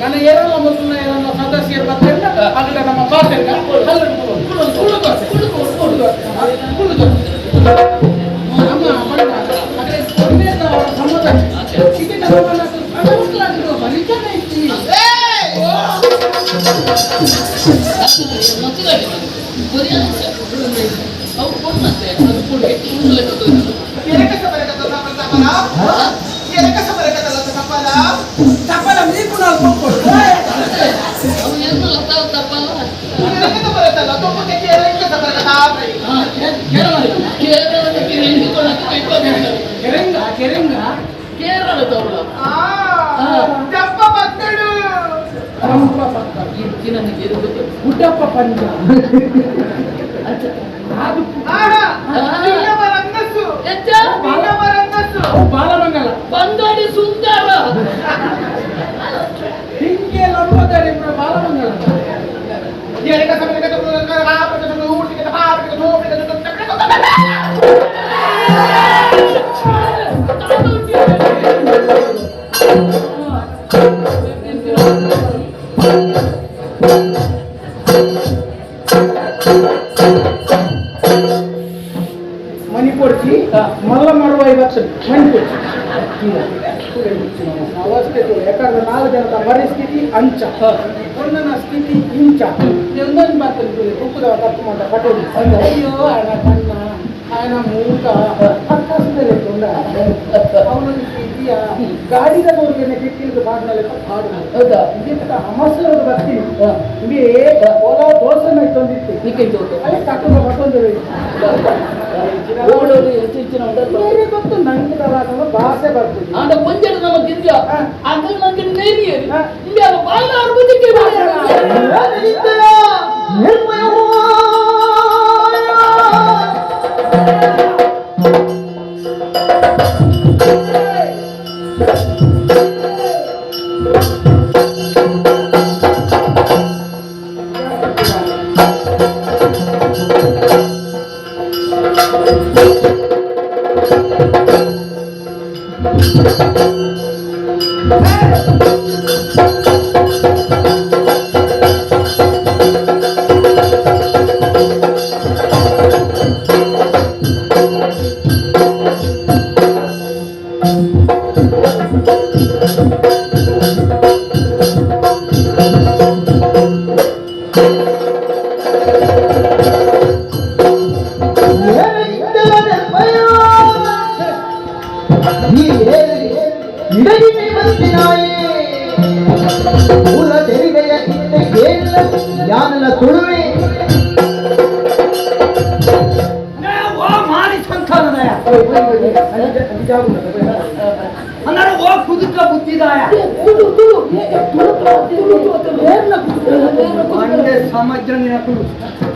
ನನ್ನ ಏರಲ್ಲ ಮೊದಲ ಏರಲ್ಲ ಸದಸ್ಯರು ಬರ್ತಾರೆ ಅಲ್ಲ ನಮ್ಮ ಪಾತ್ರೆ ಕುಳ್ಳು ದೋಸೆ ಕುಳ್ಳು ಕುಳ್ಳು ದೋಸೆ ಕುಳ್ಳು ದೋಸೆ ನಮ್ಮ ಬಣ್ಣ ಅದೇ ಒಂದೇದ ಸಮಾಧಾನ ಇದಕ್ಕೆ ನಮ್ಮ ಬಲಿಜನ ಇತ್ತು. ತಪ್ಪಲ మీకు నాకు ಕೆರೆಂಗ ಕೆರೆಂಗ ಕೇರಳ ತವಳ ಜಪ್ಪ ಬತ್ತಡು ರಂಪ ಪಕ್ಕ ಗುಡ್ಡಪ್ಪ ಪಂಜ ಅದು ಆಹಾ ನಿನ್ನವ ರಂಗಸ್ಸು ನಿನ್ನವ ರಂಗಸ್ಸು ಅವು ಬಾಲಮಂಗಲ ಬಂಗಾಡಿ ಸುಂದರ ಹಿಂಗೆ ಲಂಬದಾರಿ ಬಾಲಮಂಗಲ. ಮಣಿಪೊಡ್ಚಿ ಮಲ್ಲ ಮರುವ ಇವತ್ತು ಮಣಿಪೊಡ್ಚಿ ಅವಸ್ಥೆ ಯಾಕಂದ್ರೆ ನಾಲ್ಕು ಜನದ ಪರಿಸ್ಥಿತಿ ಅಂಚ ಪೊಣ್ಣನ ಸ್ಥಿತಿ ಇಂಚ ಒಂದೊಂದು ಬರ್ತದೆ ಬುಕ್ಕದ ತಪ್ಪು ಮಾಡ ಕಟೋಡಿ ಅಯ್ಯೋ ఆయన ಕಣ್ಣ ఆయన ಮೂಕ ಪಕ್ಕಸ್ಥಲೆ ತೊಂದ ಅವನ ಸ್ಥಿತಿಯ ಗಾಡಿದ ಬೋರ್ಗೆನೆ ಕಿಕ್ಕಿಲ್ದು ಪಾಡ್ನಲೆ ಪಾಡು. ಹೌದಾ? ಇದಕ್ಕೆ ಅಮಸರದ ಬರ್ತೀನಿ ಇಲ್ಲಿ ಓಲಾ ದೋಸೆ ತಂದಿತ್ತು. ಅಲ್ಲಿ ಕಟ್ಟುವ ಮತ್ತೊಂದು ಓಡೋದು ಹೆಚ್ಚು ಹೆಚ್ಚಿನ ಬೇರೆ ಗೊತ್ತು ನಂಗೆ ತರಾಕಂದ್ರೆ ಭಾಷೆ ಬರ್ತದೆ. ಆಂಡ ಕೊಂಜಡ ನಮ್ಮ ಗಿರ್ಜ ಅಂಕಲ್ ನಂಗೆ ನೇರಿಯರಿ ಇಂಗೆ ಬಾಲ ಅರ್ಬುದಕ್ಕೆ. ತುಳುವೆ ಅಂದರೆ ಓ ಕುದುಕ ಬುದ್ಧಿದಾಯ ಮಂಡೆ ಸಮಾಜ ನಿನಕುಲು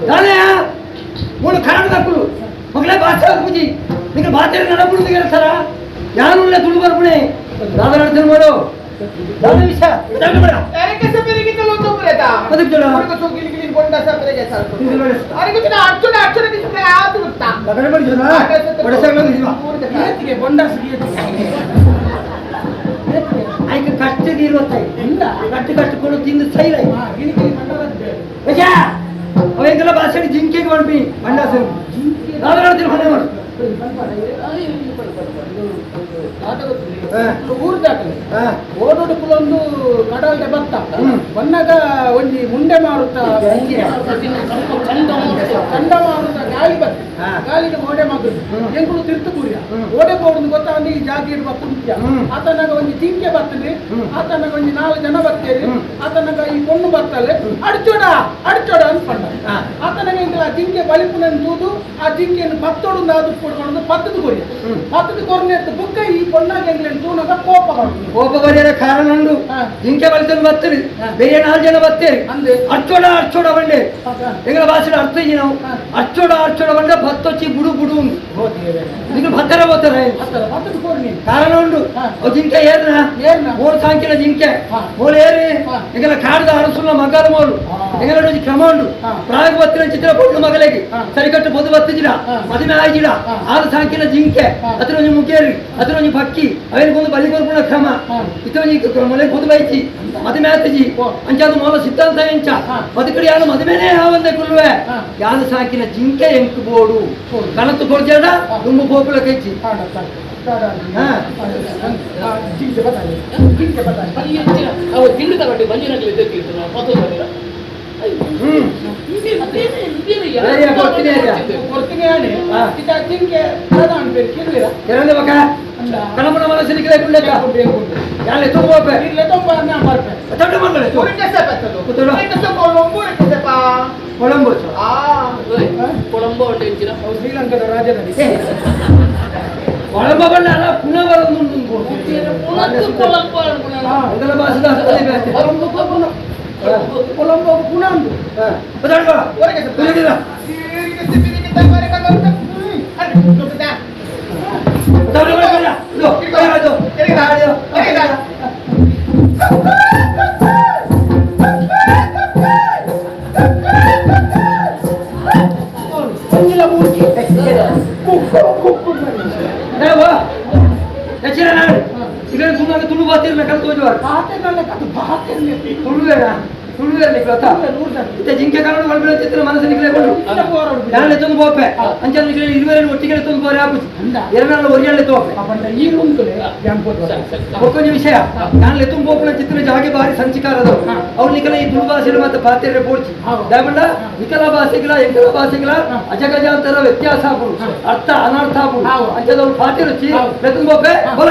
ದಾನೆ ಮೂಳು ಕನ್ನಡದಕ್ಕುಲು ಮಗಳೇ ಭಾಷೆ ಪೂಜಿ ನಿಮಗೆ ಭಾಷೆ ನಡಪುಡು ಹೇಳ್ತಾರ ಯಾರುಲ್ಲ ತುಳು ಬರ್ಪುಣೆ ದಾದ ನಡ್ತೀನಿ ಮಾಡು ದಾದ ವಿಷಯ ದಾದ ಬೇಡ. ಅದಕ್ಕೆ ಜನ. ಲಗಡೆ ಮಾಡಿ ಜನ ಬಡಸಂಗ ಬೊಂಡಾಸ್ ಆಯ್ಕೆ ಕಷ್ಟ ನೀರು ಇಲ್ಲ ಕಟ್ಟು ಕಟ್ಟು ಕೊಡು ತಿಂದು ಸೈಲ ಅವೆಂಗೆಲ್ಲ ಭಾಷೆ ಜಿಂಕೆಗೆ ಮಾಡ್ಬಿ ಮಂಡಾಸ ದಾದ ನಡ್ತೀನಿ ಮನೆ ಮಾಡು. ಊರು ದಾಖಲೆ ಓಡೋಡುಕುಲೊಂದು ಕಡಲ್ಡೆ ಬತ್ತ ಬನ್ನಗ ಒಂಜಿ ಮುಂಡೆ ಮಾರುತ್ತ ಚಂಡಮಾರುತ ಗಾಳಿ ಬತ್ತ ಗಾಳಿಗೆ ಓಡೆ ಮಗು ಎಂಕುಲು ತಿರ್ತು ಕೂರಿಯ ಓಡೆ ಬೋರ್ಡ್ ಗೊತ್ತಾಂದು ಈ ಜಾತಿ ಇಡುವ ಕುಂತ್ಯ ಆತನಾಗ ಒಂಜಿ ಜಿಂಕೆ ಬರ್ತದೆ ಆತನಾಗ ಒಂಜಿ ನಾಲ್ಕು ಜನ ಬರ್ತೇವೆ ಆತನಾಗ ಈ ಪೊಣ್ಣು ಬರ್ತಾಳೆ ಅಡ್ಚೋಡ ಅಡ್ಚೋಡ ಅನ್ಕೊಂಡ ಆತನಾಗ ಇಂದ ಆ ಜಿಂಕೆ ಬಲಿಪುನನ್ನು ತೂದು ಆ ಜಿಂಕೆಯನ್ನು ಪತ್ತೋಡು ಅದು ಕೊಡ್ಕೊಂಡು ಪತ್ತದ ಕೊರಿಯ ಪತ್ತದ ಕೊರನೆ ಬುಕ್ಕ ಈ ಪೊಣ್ಣಾಗ ಎಂಗ್ಲೇನು ತೂನಾಗ ಕೋಪ ಬರ್ತದೆ. ಕೋಪ ಬರೆಯರ ಕಾರಣ ಉಂಡು. ಜಿಂಕೆ ಬಲಿತಂದು ಬರ್ತದೆ ಬೇರೆ ನಾಲ್ಕು ಜನ ಬರ್ತೇವೆ ಅಂದೆ ಅರ್ಚೋಡ ಅರ್ಚೋಡ ಬಂಡೆ ಎಂಗಳ ಭಾಷೆ ಅರ್ಥ ಇಜ್ಜಿ ನಾವು ಅರ್ಚೋಡ ಅರ್ಚೋಡ ಬಂಡೆ ಭತ್ತೊಚ್ಚಿ ಬುಡು ಬುಡು ಉಂಡು ನಿಂಗೆ ಭತ್ತರ ಬೋತಾರೆ ಪತ್ತದ ಕೊರ್ನಿ ಕಾರಣ ಉಂಡು. ಅವು ಜಿಂಕೆ ಏರ್ನ ಏರ್ನ? ಮೋರು ಸಾಂಕಿನ ಜಿಂಕೆ ಮೋಲು ಏರಿ ಎಂಗಲ ಕಾಡ್ದ ಅರಸುನ ಮಗದ ಮೋಲು ಎಂಗಲೋಡು ಒಂಜಿ ಕ್ರಮ ಉಂಡು. ಪ್ರಾಗ ಬತ್ತಿನ ಚಿತ್ರ ಪೊಣ್ಣು ಮಗಲೆಗೆ ಸರಿಕಟ್ಟು ಪೊದು ಬತ್ತಿಜಿಡ ಮದಿಮೆ ಆಯ್ಜಿಡ ಆರು ಸಾಂಕಿನ ಜಿಂಕೆ ಅತ್ರ ಒಂಜಿ ಮುಖೇರಿ ಅತ್ರ ಒಂಜಿ ಪಕ್ಕಿ ಅವೇನು ಬಲಿ ಕೊರ್ಪುನ ಕ್ರಮ ಇತ್ತ ಒಂಜಿ ಮೊಲೆ ಪೊದು ಬೈಚಿ ಮದಿಮೆ ಆತಿಜಿ ಅಂಚಾದ ಮೊಲ ಸಿದ್ಧಾಂತ ಎಂಚ ಬದುಕಡಿ ಯಾನು ಮದಿಮೆನೇ ಯಾವಂದೆ ಕುಲ್ಲುವೆ ಯಾನು ಸಾಕಿನ ಜಿಂಕೆ ಎಂಕು ಬೋಡು ಕಣತ್ತು ಕೊಡ್ಜಾಡ ತುಂಬು ಪೋಪುಲ ಕೈಚಿ. ಅವು ತಿಂಡಿ ತಗೊಂಡು ಬಂಜಿನಗಲಿ ಪತ್ತು. ಕೊಳಂಬೋ ಶ್ರೀಲಂಕಾದ ರಾಜಧಾನಿ ಕೊಳಂಬ ಬಣ್ಣ ಅಲ್ಲ ಪುನಃ ಕೊಲಂಬೋ ಪುನಃ. ಜಿಂಕೆ ಕನ್ನಡ ಚಿತ್ರ ಮನಸ್ಸು ನಿಕ್ಲೆ ಯಾನ್ ಎತ್ತೊಂದು ಪೋಪೆ ಅಂಚ ನಿಕ್ಲೆ ಇರುವೆರೆನ್ ಒಟ್ಟಿಗೆ ಎತ್ತೊಂದು ಪೋರೆ ಆಪುಜಿ ಎರಡಲ್ಲ ಒರಿಯಲ್ಲ ತೋಪೆ ಈ ರೂಮ್ತುಲೆ ಒಕ್ಕೊಂಜಿ ವಿಷಯ ಯಾನ್ ಎತ್ತೊಂದು ಪೋಪುನ ಚಿತ್ರ ಜಾಗೆ ಬಾರಿ ಸಂಚಿಕಾರದವು ಅವ್ರು ನಿಕಲ ಈ ತುಳು ಭಾಷೆ ಮತ್ತೆ ಪಾತೆರೆ ಪೋಡ್ಚಿ ದಾಯಪಂಡ ನಿಕಲ ಭಾಷೆಗಳ ಎಂಕಲ ಭಾಷೆಗಳ ಅಜಗಜಾಂತರ ವ್ಯತ್ಯಾಸ ಆಪುಂಡು ಅರ್ಥ ಅನರ್ಥ ಆಪುಂಡು ಅಂಚದವ್ರು ಪಾತೆರುಚಿ ಎತ್ತೊಂದು ಪೋಪೆ ಬಲ.